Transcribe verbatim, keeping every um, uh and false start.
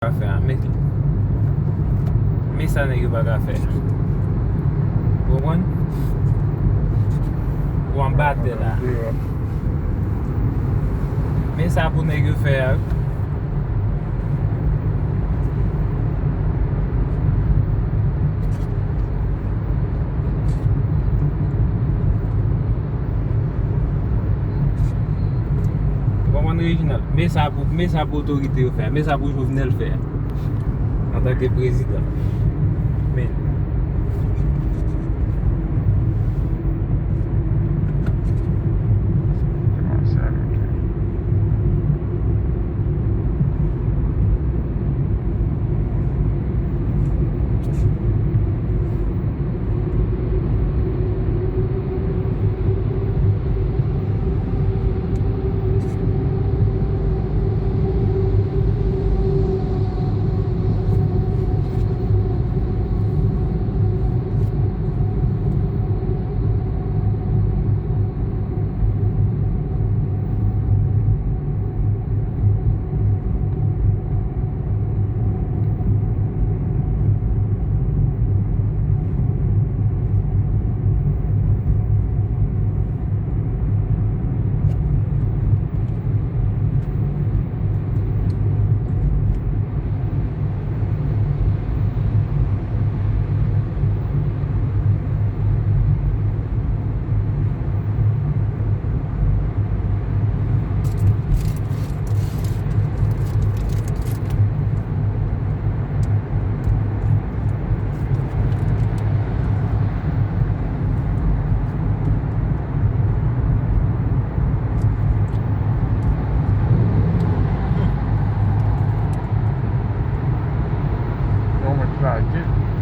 ka fè a. Men, men sa nèg yo pa ka fè a. Ou konprann? Ou anba tè la. Men sa pou nèg yo fè a. Ou konprann, Reginald? Men sa pou, men sa pou otorite yo fè a. Men sa pou Jovenel fè a. Antanke prezidan. Men. Yon mwen plage.